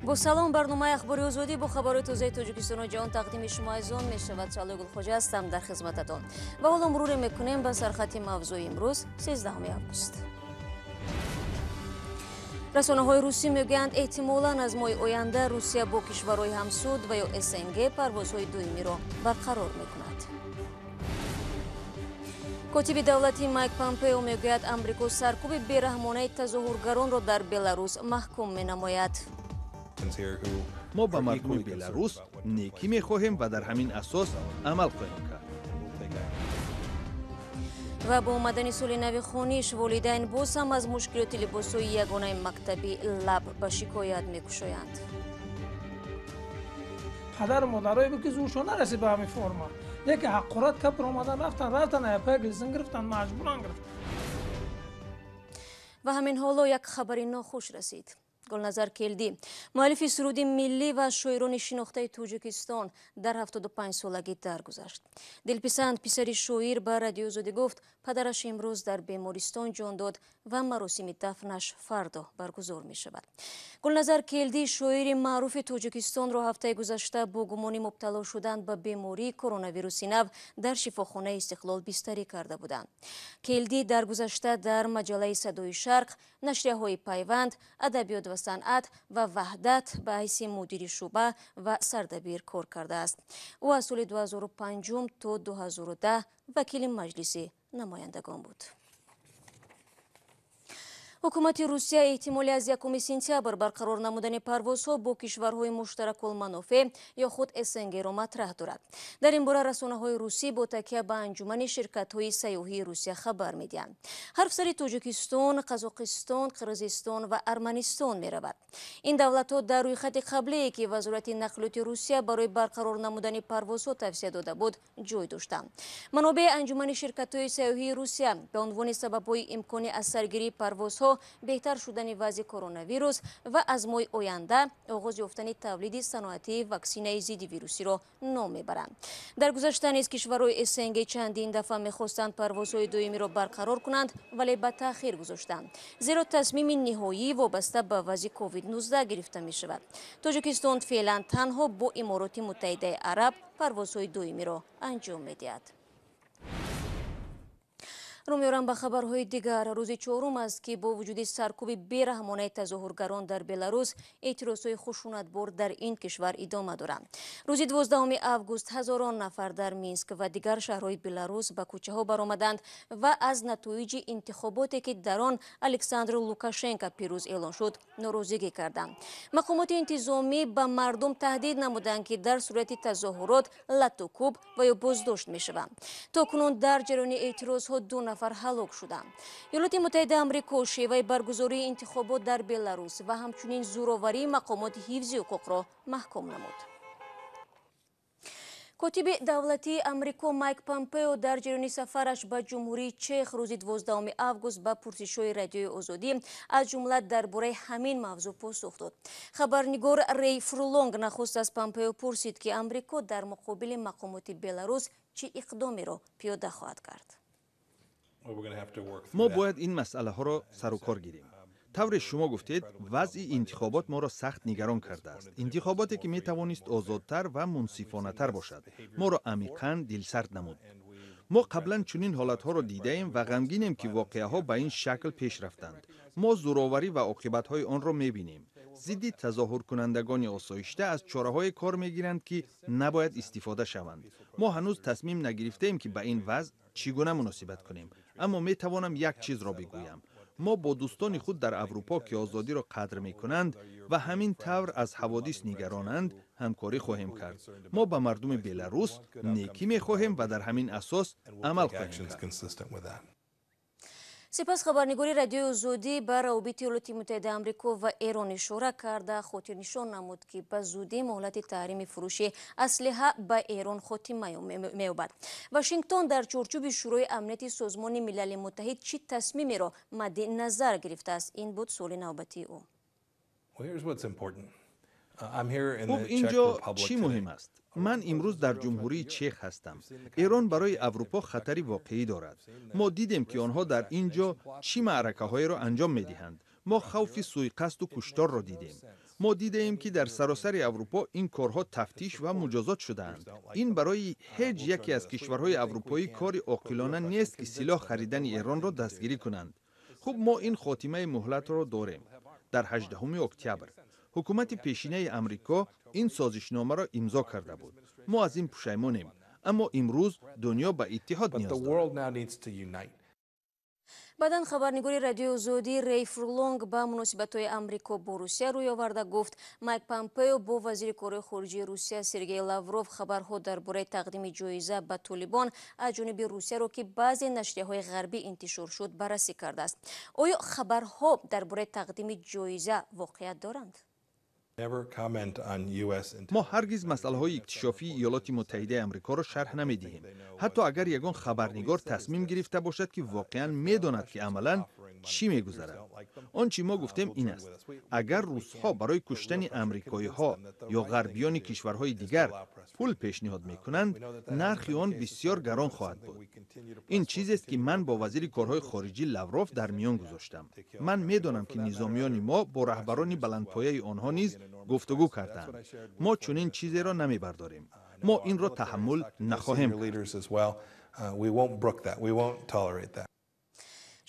Бо салом, барномаи Ахбори Озодӣ бо хабарҳои тозаи Тоҷикистону ҷаҳон тақдими шумо азизон мешавад. Шаҳлои Гулхоҷа ҳастам дар хизмататон. Ва ҳоло муруре мекунем ба сархати мавзӯи имрӯз, 13 август. Расонаҳои русӣ мегӯянд, эҳтимолан аз моҳи оянда Русия бо кишварҳои ҳамсуд ва ё СНГ парвозҳои доимиро барқарор мекунад. Котиби давлатии Майк Помпео мегӯяд, Амрико саркӯби бераҳмонаи тазоҳургаронро дар Беларус маҳкум менамояд. Мо ба мардуми Беларус некӣ мехоҳем ва дар ҳамин асос амал хоҳем кард. Ва бо омадани соли нави хониш, волидайн боз ҳам аз мушкилоти либосҳои ягонаи мактабӣ лаб ба шикоят мекушоянд. Падару модарое буд, ки зӯршон нарасид ба ҳамин форма, лекин ҳақорат капр омадан, рафтан, рафтан, аяпая гилсин гирифтан, маҷбуран гирифтан. Ва ҳамин ҳоло як хабари нохуш расид. Гулназар Келдӣ, муаллифи суруди миллӣ ва шоирони шинохтаи Тоҷикистон, дар 75 солагӣ даргузашт. Дилписанд, писари шоир, ба Радиои Озодӣ гуфт, падараш имрӯз дар бемористон ҷон дод ва маросими дафнаш фардо баргузор мешавад. Гулназар Келдӣ, шоири маъруфи Тоҷикистонро, ҳафтаи гузашта бо гумони мубтало шудан ба бемории коронавируси нав дар шифохонаи Истиқлол бистарӣ карда буданд. Келдӣ дар гузашта дар маҷаллаи Садои Шарқ, нашрияҳои Пайванд, Адабиёт ва санъат ва Ваҳдат ба ҳайси мудири шӯъба ва сардабир кор кардааст. Ӯ аз соли 2005 то 2010 вакили Маҷлиси намояндагон буд. Ҳукумати Русия эҳтимоли аз 1 сентябр барқарор намудани парвозҳо бо кишварҳои муштаракулманофеъ ё худ СНГ-ро матраҳ дорад. Дар ин бора расонаҳои русӣ бо такя ба Анҷумани ширкатҳои сайёҳии Русия хабар медиҳанд. Ҳарф сари Тоҷикистон, Қазоқистон, Қирғизистон ва Арманистон меравад. Ин давлатҳо дар рӯйхати қаблие, ки Вазорати нақлиёти Русия барои барқарор намудани парвозҳо тавсия дода буд, ҷой доштанд. Манобеи Анҷумани ширкатҳои сайёҳии Русия ба унвони сабабҳои имкони аз саргирии парвозҳо беҳтар шудани вазъи коронавирус ва аз моҳи оянда оғоз ёфтани тавлиди саноатии ваксинаи зидди вирусиро ном мебаранд. Дар гузашта низ кишварҳои СНГ чандин дафъа мехостанд парвозҳои доимиро барқарор кунанд, вале ба таъхир гузоштанд, зеро тасмими ниҳоӣ вобаста ба вазъи COVID-19 гирифта мешавад. Тоҷикистон феълан танҳо бо Имороти Муттаҳидаи Араб парвозҳои доимиро анҷом медиҳад. Рӯ меорам ба хабарҳои дигар. Рӯзи чорум аст, ки бо вуҷуди саркӯби бераҳмонаи тазоҳургарон дар Беларус, эътирозҳои хушунатбор дар ин кишвар идома доранд. Рӯзи 12 август ҳазорон нафар дар Минск ва дигар шаҳрҳои Беларус ба кӯчаҳо баромаданд ва аз натоиҷи интихоботе, ки дар он Александр Лукашенко пирӯз эълон шуд, норозигӣ карданд. Мақомоти интизомӣ ба мардум таҳдид намуданд, ки дар сурати тазоҳурот латукӯб ва ё боздошт мешаванд. То кунун дар ҷараёни эътирозҳо ду нафар ҳалок шуданд. Иёлоти Муттаҳидаи Амрико шеваи баргузории интихобот дар Беларус ва ҳамчунин зӯроварии мақомоти ҳифзи ҳуқуқро маҳкум намуд. Котиби давлатии Амрико Майк Помпео дар ҷараёни сафараш ба Ҷумҳурии Чех рӯзи 12 август ба пурсишҳои Радиои Озодӣ, аз ҷумла дар бораи ҳамин мавзӯъ, посух дод. Хабарнигор Рей Фрулонг нахуст аз Помпео пурсид, ки Амрико дар муқобили мақомоти Беларус чӣ иқдомеро пиёда хоҳад кард. Мо бояд ин масъалаҳоро сарукор гирем. Тавре шумо гуфтед, вазъи интихобот моро сахт нигарон кардааст. Интихоботе, ки метавонист озодтар ва мунсифонатар бошад, моро амиқан дилсард намуд. Мо қаблан чунин ҳолатҳоро дидаем ва ғамгинем, ки воқеаҳо ба ин шакл пеш рафтанд. Мо зӯроварӣ ва оқибатҳои онро мебинем. Зидди тазоҳуркунандагони осоишта аз чораҳое кор мегиранд, ки набояд истифода шаванд. Мо ҳанӯз тасмим нагирифтаем, ки ба ин вазъ чӣ гуна муносибат кунем, аммо метавонам як чизро бигӯям: мо бо дӯстони худ дар Аврупо, ки озодиро қадр мекунанд ва ҳамин тавр аз ҳаводис нигаронанд, ҳамкорӣ хоҳем кард. Мо ба мардуми Беларус некӣ мехоҳем ва дар ҳамин асос амал хоҳем кард. Сипас хабарнигори Радиои Озодӣ ба равобити Иёлоти Муттаҳидаи Амрико ва Эрон ишора карда, хотирнишон намуд, ки ба зудӣ муҳлати таҳрими фурӯши аслиҳа ба Эрон хотима меёбад. Вашингтон дар чорчӯби Шӯрои Амнияти Созмони Милали Муттаҳид чӣ тасмимеро мадди назар гирифтааст? Ин буд суоли навбатии ӯ. Хуб, ин ҷо чӣ муҳим аст? Ман имрӯз дар Ҷумҳурии Чех ҳастам. Эрон барои Аврупо хатари воқеӣ дорад. Мо дидем, ки онҳо дар ин ҷо чӣ маъракаҳоеро анҷом медиҳанд. Мо хавфи сӯиқасду кушторро дидем. Мо дидаем, ки дар саросари Аврупо ин корҳо тафтиш ва муҷозот шудаанд. Ин барои ҳеҷ яке аз кишварҳои аврупоӣ кори оқилона нест, ки силоҳ харидани Эронро дастгирӣ кунанд. Хуб, мо ин хотимаи муҳлатро дорем дар 18 октябр. Ҳукумати пешинаи Амрико ин созишномаро имзо карда буд. Мо аз ин пушаймонем, аммо имрӯз дунё ба иттиҳод ниёз дорад. Баъдан хабарнигори Радиои Озодӣ Рей Фурлонг ба муносибатҳои Амрико бо Русия рӯй оварда гуфт, Майк Помпео бо вазири корҳои хориҷии Русия Сергей Лавров хабарҳо дар бораи тақдими ҷоиза ба Толибон аз ҷониби Русияро, ки баъзе нашрияҳои ғарбӣ интишор шуд, баррасӣ кардааст. Оё хабарҳо дар бораи тақдими ҷоиза воқеият доранд? Мо ҳаргиз масъалаҳои иктишофии Иёлоти Муттаҳидаи Амрикоро шарҳ намедиҳем, ҳатто агар ягон хабарнигор тасмим гирифта бошад, ки воқеан медонад, ки амалан чӣ мегузарад. Он чӣ мо гуфтем ин аст: агар русҳо барои куштани амрикоиҳо ё ғарбиёни кишварҳои дигар пул пешниҳод мекунанд, нархи он бисёр гарон хоҳад буд. Ин чизест, ки ман бо вазири корҳои хориҷӣ Лавров дар миён гузоштам. Ман медонам, ки низомиёни мо бо раҳбарони баландпояи онҳо низ гуфтугӯ карданд. Мо чунин чизеро намебардорем, мо инро таҳаммул нахоҳем.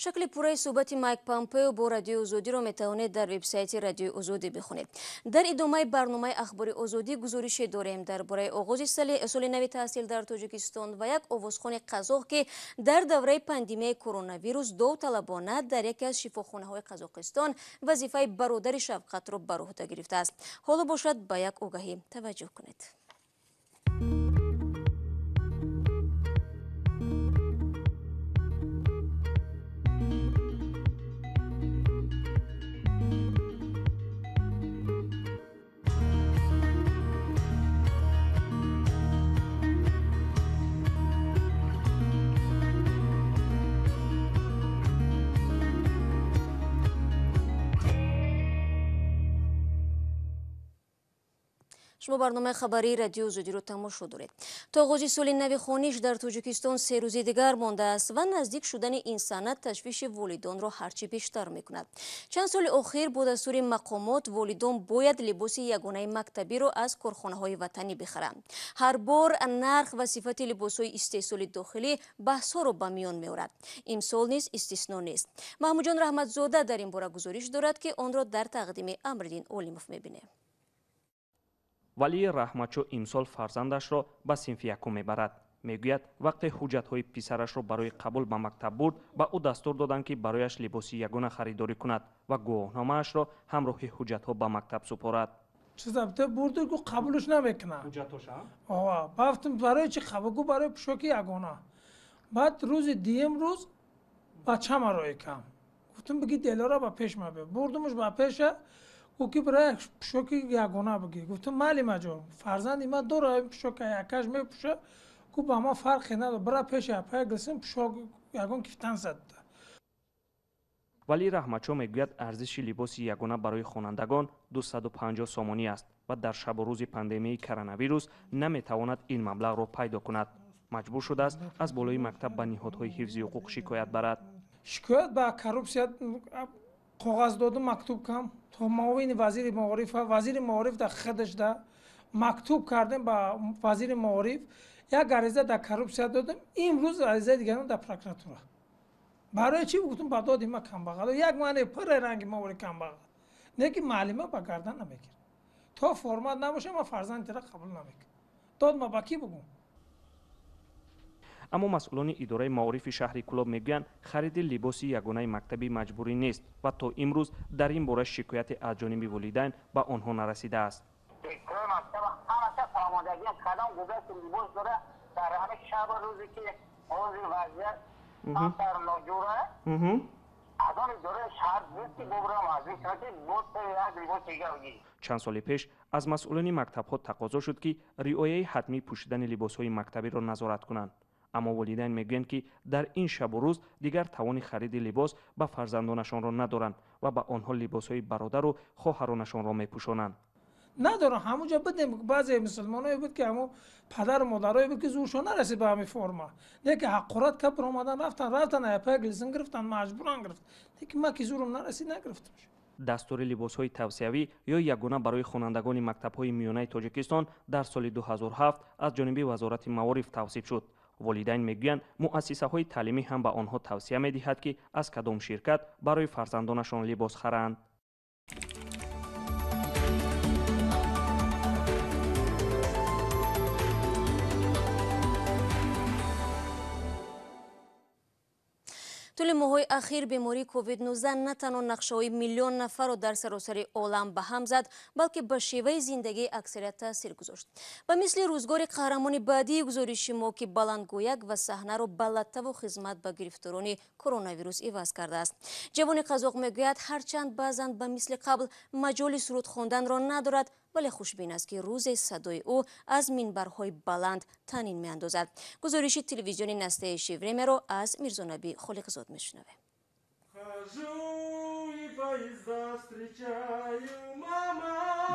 Шакли пурраи суҳбати Майк Помпео бо Радиои Озодиро метавонед дар вебсайти Радиои Озодӣ бихонед. Дар идомаи барномаи Ахбори Озодӣ гузорише дорем дар бораи оғози соли нави таҳсил дар Тоҷикистон ва як овозхони қазоқ, ки дар давраи пандемияи коронавирус довталабона дар яке аз шифохонаҳои Қазоқистон вазифаи бародари шафқатро бар уҳда гирифтааст. Ҳоло бошад, ба як огаҳӣ таваҷҷӯҳ кунед. Шумо барномаи хабарии Радиои Озодиро тамошо доред. То оғози соли нави хониш дар Тоҷикистон 3 рӯзи дигар мондааст ва наздик шудани ин санад ташвиши волидонро ҳарчи бештар мекунад. Чанд соли охир бо дастури мақомот волидон бояд либоси ягонаи мактабиро аз корхонаҳои ватанӣ бихаранд. Ҳар бор нарх ва сифати либосҳои истеҳсоли дохилӣ баҳсҳоро ба миён меорад. Имсол низ истисно нест. Маҳмудҷон Раҳматзода дар ин бора гузориш дорад, ки онро дар тақдими Амриддин Олимов мебинем. Валии Раҳматшо имсол фарзандашро ба синфи якум мебарад. Мегӯяд, вақте ҳуҷҷатҳои писарашро барои қабул ба мактаб бурд, ба ӯ дастур доданд, ки барояш либоси ягона харидорӣ кунад ва гувоҳномаашро ҳамроҳи ҳуҷҷатҳо ба мактаб супорад. Чизабта бурду, гу қабулш намекунад. Бафтум, барои чи қабул? Гу, барои пӯшоки ягона. Баъд рӯзи дуюм рӯз бачама роӣ кам. Гуфтум, биги Делора ба пеш ма бия. Бурдумуш ба пеша, гуфт, ки барои пӯшоки ягона бигир. Гуфтум, маълимаҷон, фарзанди ман дора пӯшока, якаш мепӯша. Гуфт, ба ман фарқе надорад, бира пеши апая Гулсин, пӯшок ягон кифтан зад. Валии Раҳматшо мегӯяд, арзиши либоси ягона барои хонандагон 250 сомонӣ аст ва дар шабу рӯзи пандемияи коронавирус наметавонад ин маблағро пайдо кунад. Маҷбур шудааст аз болои мактаб ба ниҳодҳои ҳифзи ҳуқуқ шикоят барад. Шикоят ба коррупсия коғаз додум, мактуб кам то муовини вазири маориф, вазири маориф дар худаш да мактуб кардем ба вазири маориф, як ариза дар коррупсия додем, имрӯз аризаи дигарам дар прокуратура. Барои чӣ? Гуфтум, ба доди ма камбағал, як мане пурра ранги ма ори камбағал, не ки маълима ба гардан намегирад. То формат набоша, ма фарзандтира қабул намекунам. Дод ма ба кӣ бугум? Аммо масъулони идораи маорифи шаҳри Кӯлоб мегӯянд, хариди либоси ягонаи мактабӣ маҷбурӣ нест ва то имрӯз дар ин бора шикояте аз ҷониби волидайн ба онҳо нарасидааст. Чанд соли пеш аз масъулони мактабҳо тақозо шуд, ки риояи ҳатмии пӯшидани либосҳои мактабиро назорат кунанд. Аммо волидайн мегӯянд, ки дар ин шабу рӯз дигар тавони хариди либос ба фарзандонашонро надоранд ва ба онҳо либосҳои бародару хоҳаронашонро мепӯшонанд. Надорам, ҳамунҷо будем, баъзе мусулмоное буд, ки ҳамун падару модарое буд, ки зӯршон нарасид ба ҳамин форма, не ки ҳақорат кард, баромадан рафтан, рафтан, апая Гулсин гирифтан, маҷбуран гирифт. Не ки ман ки зӯрам нарасид, нагирифтам. Дастури либосҳои тавсиявӣ ё ягона барои хонандагони мактабҳои миёнаи Тоҷикистон дар соли 2007 аз ҷониби Вазорати маориф тавсиф шуд. Волидайн мегӯянд, муассисаҳои таълимӣ ҳам ба онҳо тавсия медиҳад, ки аз кадом ширкат барои фарзандонашон либос харанд. Тӯли моҳҳои ахир бемории COVID-19 на танҳо нақшаҳои миллион нафарро дар саросари олам ба ҳам зад, балки ба шеваи зиндагии аксарият таъсир гузошт. Ба мисли рӯзгори қаҳрамони баъдии гузориши мо, ки баландгӯяк ва саҳнаро ба латтаву хизмат ба гирифторони коронавирус иваз кардааст. Ҷавони қазоқ мегӯяд, ҳарчанд баъзан ба мисли қабл маҷоли суруд хонданро надорад, вале хушбин аст, ки рӯзе садои ӯ аз минбарҳои баланд танин меандозад. Гузориши телевизиони Настоящее времяро аз Мирзонаби Холиқзод мешунавем.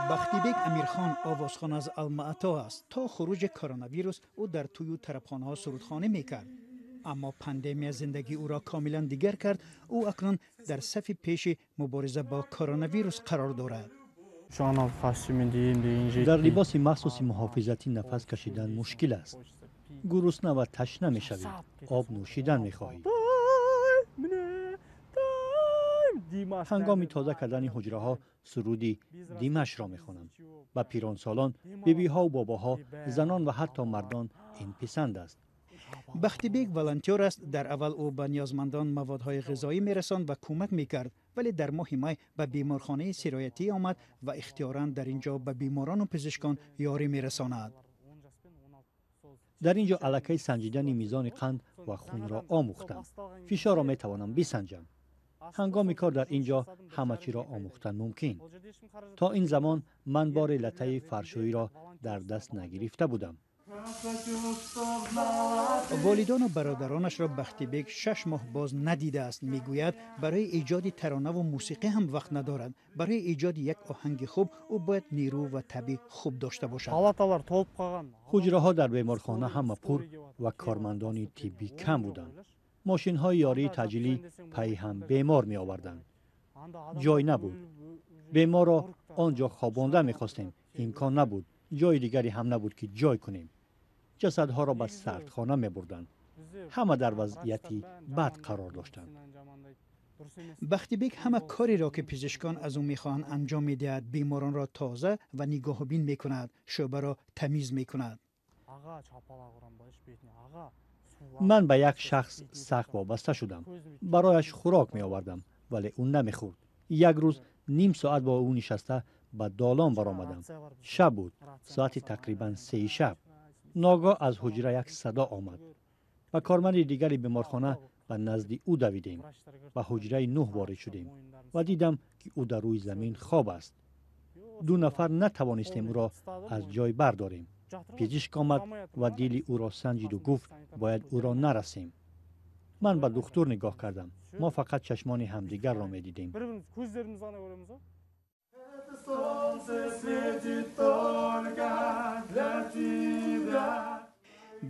Бахтибек Амирхон овозхон аз Алмаато аст. То хуруҷи коронавирус ӯ дар тӯю тарабхонаҳо сурудхонӣ мекард. Аммо пандемия зиндагии ӯро комилан дигар кард. Ӯ акнун дар сафи пеши мубориза бо коронавирус қарор дорад. Дар либоси махсуси муҳофизатӣ нафас кашидан мушкил аст. Гурусна ва ташна мешавӣ, об нӯшидан мехоҳӣ. Ҳангоми тоза кардани ҳуҷраҳо суруди Димашро мехонам. Ба пиронсолон, бибиҳову бобоҳо, занон ва ҳатто мардон ин писанд аст. Бахтибек волонтёр аст. Дар аввал ӯ ба ниёзмандон маводҳои ғизоӣ мерасонд ва кӯмак мекард, вале дар моҳи май ба беморхонаи сироятӣ омад ва ихтиёран дар ин ҷо ба беморону пизишкон ёрӣ мерасонад. Дар ин ҷо аллакай санҷидани мизони қанд ва хунро омӯхтам. Фишорро метавонам бисанҷам. Ҳангоми кор дар ин ҷо ҳама чиро омӯхтан мумкин. То ин замон ман бори латтаи фаршӯиро дар даст нагирифта будам. Волидону бародаронашро Бахтибек 6 моҳ боз надидааст. Мегӯяд, барои эҷоди таронаву мусиқӣ ҳам вақт надорад. Барои эҷоди як оҳанги хуб ӯ бояд нерӯ ва табъи хуб дошта бошад. Ҳуҷраҳо дар беморхона ҳама пур ва кормандони тиббӣ кам буданд. Мошинҳои ёрии таъҷилӣ пайи ҳам бемор меоварданд. Ҷой набуд. Беморро он ҷо хобонда мехостем, имкон набуд. Ҷои дигаре ҳам набуд, ки ҷой кунем. Ҷасадҳоро ба сардхона мебурданд. Ҳама дар вазъияти бад қарор доштанд. Бахтибек ҳама кореро, ки пизишкон аз ӯ мехоҳанд, анҷом медиҳад. Беморонро тоза ва нигоҳубин мекунад, шӯъбаро тамиз мекунад. Ман ба як шахс сахт вобаста шудам. Барояш хӯрок меовардам, вале ӯ намехӯрд. Як рӯз ним соат бо ӯ нишаста ба долон баромадам. Шаб буд, соати тақрибан 3 шаб. Ногоҳ аз ҳуҷра як садо омад. Ба корманди дигари беморхона ба назди ӯ давидем. Ба ҳуҷраи 9 ворид шудем ва дидам, ки ӯ дар рӯи замин хоб аст. 2 нафар натавонистем ӯро аз ҷой бардорем. Пизишк омад ва дили ӯро санҷиду гуфт, бояд ӯро нарасем. Ман ба духтур нигоҳ кардам. Мо фақат чашмони ҳамдигарро медидем.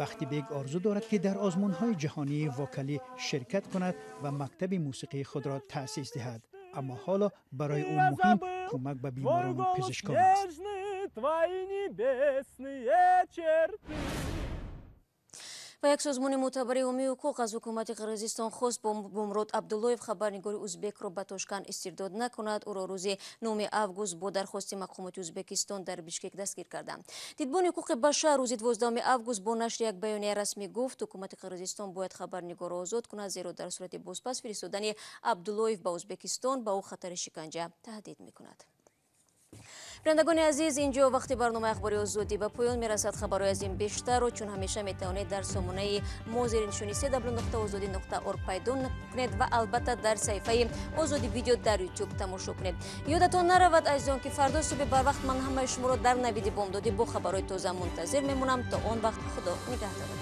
Бахтибек орзу дорад, ки дар озмунҳои ҷаҳонии вокалӣ ширкат кунад ва мактаби мусиқии худро таъсис диҳад. Аммо ҳоло барои ӯ муҳим кӯмак ба беморону пизишкон аст. Ва як созмони мӯътабари ҳомии ҳуқуқ аз ҳукумати Қирғизистон хост Бумрод Абдуллоев, хабарнигори узбекро ба Тошканд истирдод накунад. Ӯро рӯзи 9 август бо дархости мақомоти Узбекистон дар Бишкек дастгир карданд. Дидбони ҳуқуқи башар рӯзи 12 август бо нашри як баёнияи расмӣ гуфт, ҳукумати Қирғизистон бояд хабарнигорро озод кунад, зеро дар сурати бозпас фиристодани Абдуллоев ба Узбекистон ба ӯ хатари шиканҷа таҳдид мекунад. Бинандагони азиз, инҷо вақти барномаи ахбори Озодӣ ба поён мерасад. Хабарҳои аз ин бештарро чун ҳамеша метавонед дар сомонаи мо зери нишони www.ozodi.org пайдо кунед ва албатта дар саҳифаи Озодӣ видео дар YouTube тамошо кунед. Ёдатон наравад, азизон, ки фардо субҳи барвақт ман ҳамаи шуморо дар навиди бомдодӣ бо хабарҳои тоза мунтазир мемонам. То он вақт Худо нигаҳдорад.